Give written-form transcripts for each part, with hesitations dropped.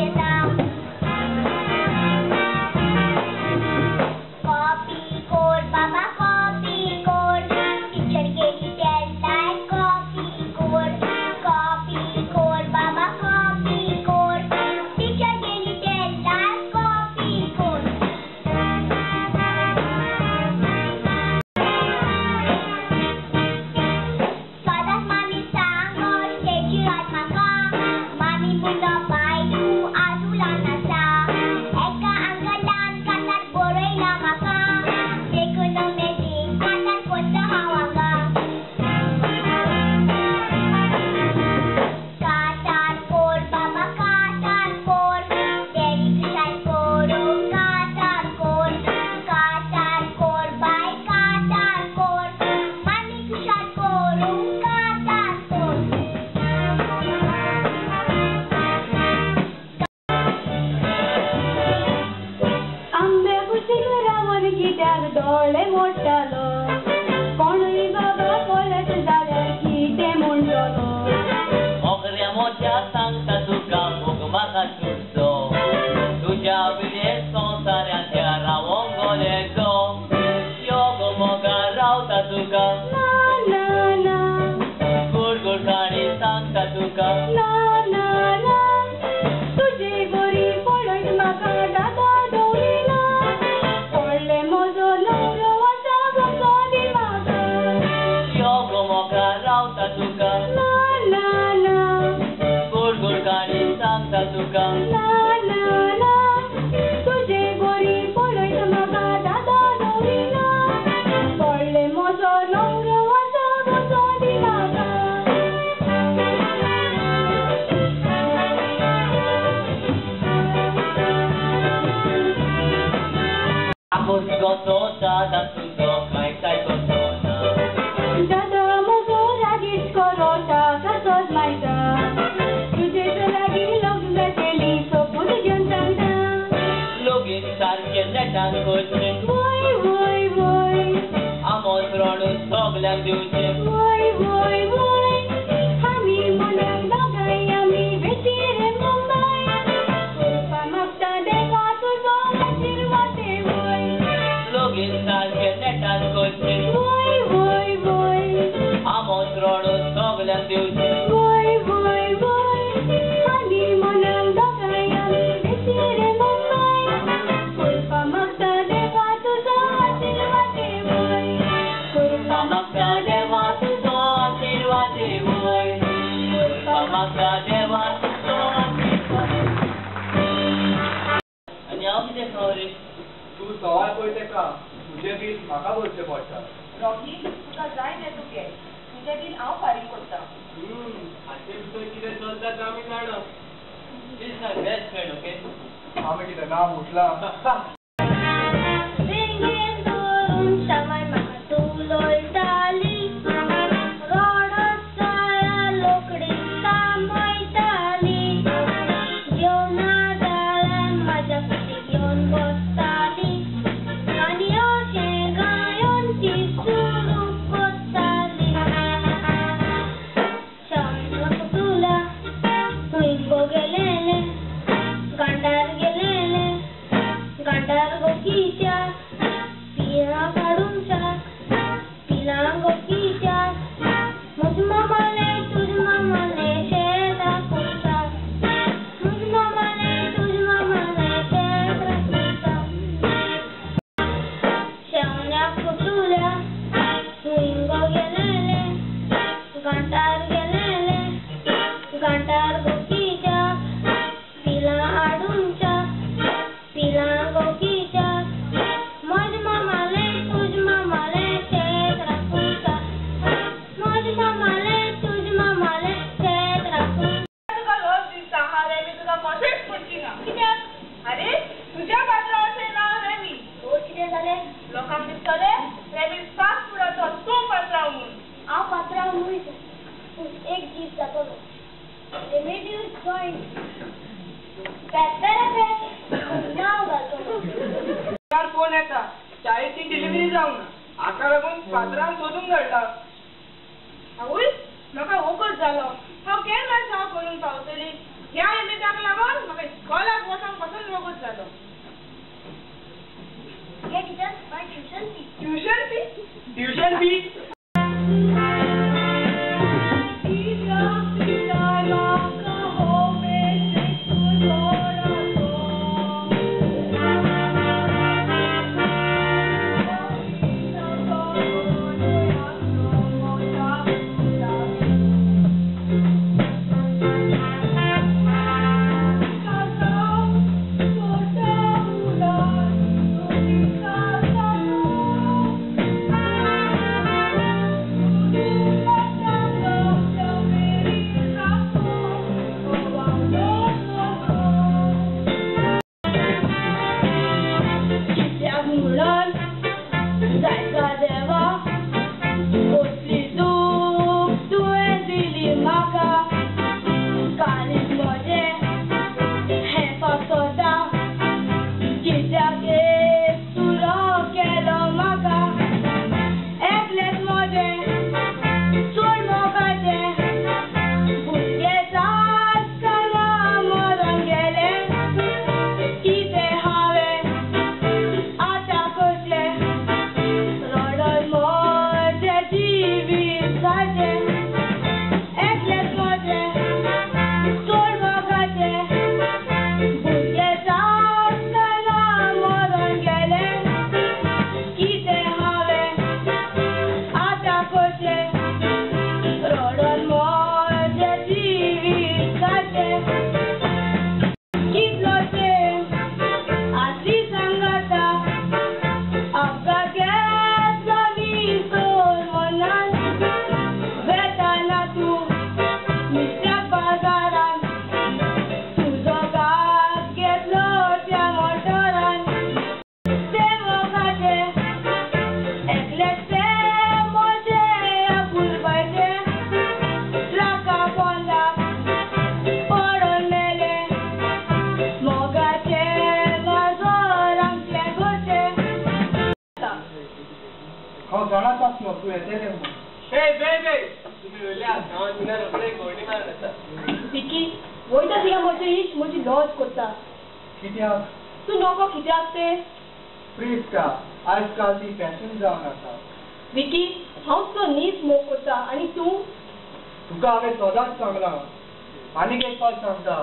घेता. कॉपी कोर बाबा कॉपी कोर, टिचर गेली तेन्नाय कॉपी कोर. कॉपी कोर बाबा कॉपी कोर, टिचर गेली तेन्नाय कॉपी कोर. सदांच मामी सांगत तेची रात म्हाका, मामी मुंडो बाय तूं आजून ल्हान आसा. एका अंकलान कांतार बरयला म्हाका, देखून उमेदीन कांतार कोत्ता हांव हांगा. कांतार कोर बाबा कांतार कोर, डॅडी खुशाल करूंक कांतार कोर. कांतार कोर बाय कांतार कोर, मामी खुशाल करूंक कांतार कोर. आंब्या कुशीक रावन कित्याक दोळे मोडटालो, कोणूय बाबा पळयत जाल्यार कितें म्हणटलो. मोगऱ्या मोठ्या सांगता तुका मोग म्हाका सुटचो, तुज्या विणे संवसारांत रावोंक गो. यो गो मोगा रावता तुका, ना ना ना गोड गोड काणी सांगता तुका. ना ना ना, तुजे बरी पळयत म्हाका दादा दवरिना. व्हडले म्हजो न्हवरो आसा बसो दी म्हाका. यो गो मोगा रावता तुका, ना ना ना गोड गोड काणी सांगता तुका. ना ना ना, तुजे बरी पळयत म्हाका दादा दवरिना. व्हडले म्हजो न्हवरो आसा बसो दी म्हाका. आपूस कसो दादा तुजो कांय कांय कसो ना. दादा म्हजो रागीश करो ताका सजमायता, तुजेच लागीं लग्न जातली सोपूत घेवन सांगता. लोगीन सारकें नेटान करचें, वय वय वय आमंत्रण सगल्यांक दिवचें. वय वय वय, आमी मनाक दोगांय आमी वेची रे मुंबय. कृपा मागता देवा तुजो आशिर्वाद वय. लोगीन सारकें नेटान करचें, वय वय वय आमंत्रण सगल्यांक दिवचें. वय वय वय, आमी मनाक दोगांय आमी वेची रे मुंबय. कृपा मागता देवा तुजो आशिर्वाद वय. कृपा मागता देवा तुजो आशिर्वाद वय. कृपा मागता देवा तुजो आशिर्वाद. आनी हांव कितें खावं रे? तूं सवाय पळय तेका, तुजें बील म्हाका भरचें पडटा. रॉकी, तुका जाय तें तूं घे, तुजें बील हांव फारीक करता. हाचे भितर कितें चलता तें आमी जाणा. She is my best friend, okay? आमी कितें ना म्हटलां. वेंगेन धरून शामाय म्हाका तुलयताली, रडत जाल्यार लोकडी सांबयताली. जेवना जाल्यार म्हाज्या कुशीक येवन बसताली, आनी अशें गायोन ती सुरू करताली. शामाय म्हाका तुला खंय गो गेलेलें, गांडार गेलेलें, गांडार नासलो तूं येतलें म्हूण. हे बेबे, तुमी येयल्यात हांव तुमच्या रोखडे गोंयडी मारून येता. विकी, वयता थिंगा म्हजें इश्ट म्हजी लॉज करता. कित्याक? तूं नको कित्याक तें? प्रिस्का, आयज काल ती फॅशन जावन आसा. विकी, हांव तुजो नीज मोग करता आनी तूं? तुका हांवें सदांच सांगलां, आनीक एक फावट सांगता,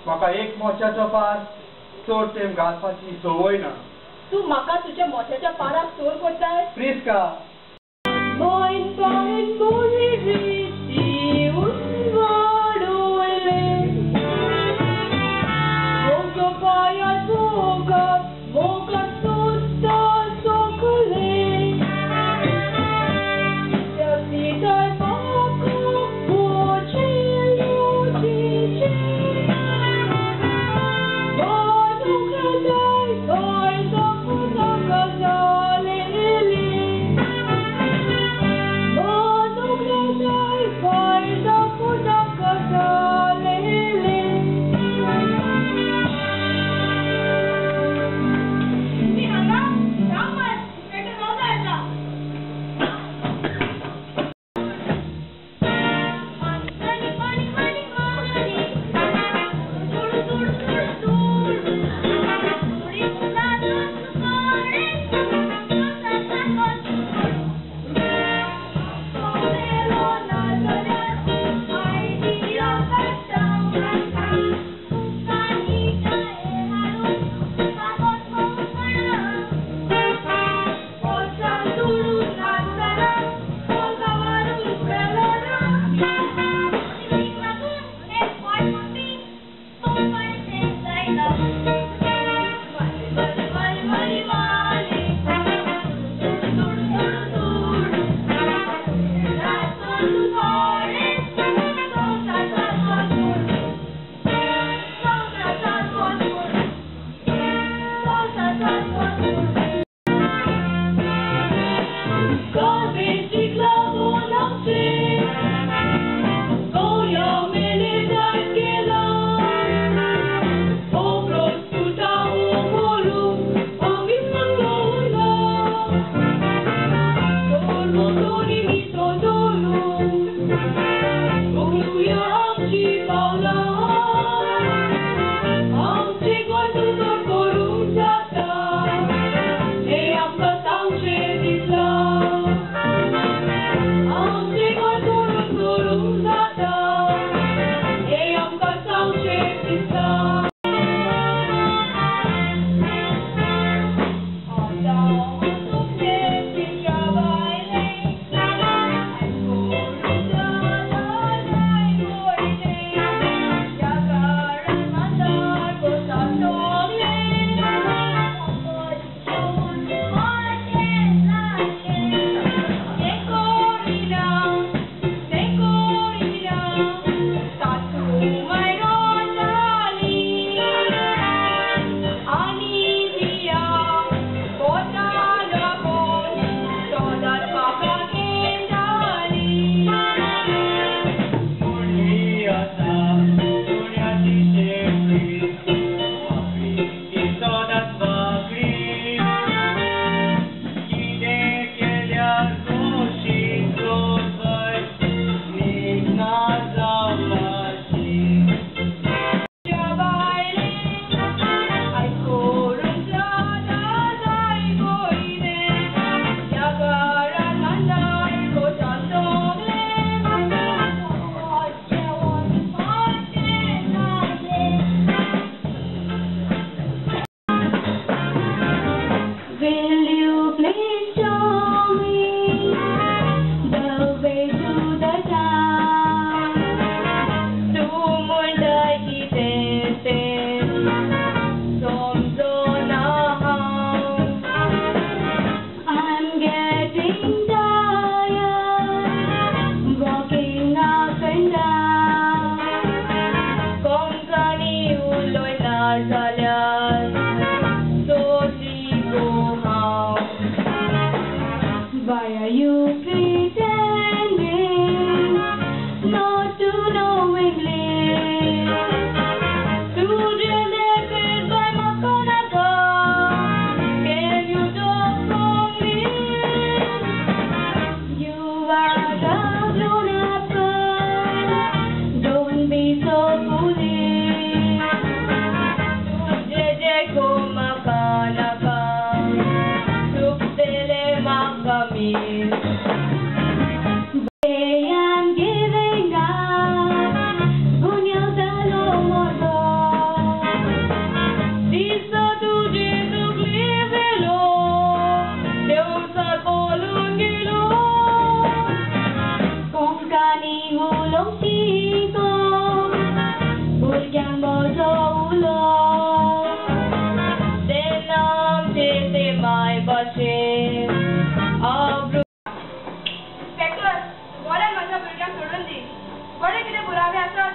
म्हाका एक मोच्याचो पार चड तेंप घालपाची संवय ना. तूं म्हाका तुज्या मोच्याच्या पाराक चोर करताय? प्रिस्का.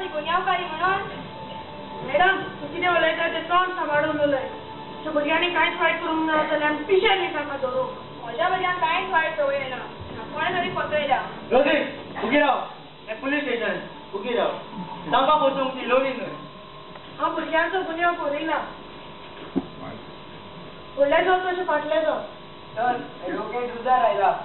ती गुन्यांवकारी म्हणून? मॅडम, तूं कितें उलयता तें तोंड सांबाळून उलय. तुज्या भुरग्यांनी कांयच वायट करूंक ना जाल्यार आमी पिशे न्ही तांकां धरूंक. म्हज्या भुरग्यांक कांयच वायट संवय येना, कोणें तरी फसयल्या. रोजी, उगी राव. हें पुलीस स्टेशन, उगी राव. तांकां फसोवंक ती लोणी न्हय. हांव भुरग्यांचो गुन्यांव करिना. फुडले जावं तशें फाटलें जावं. सर, एडवोकेट रुजार आयला.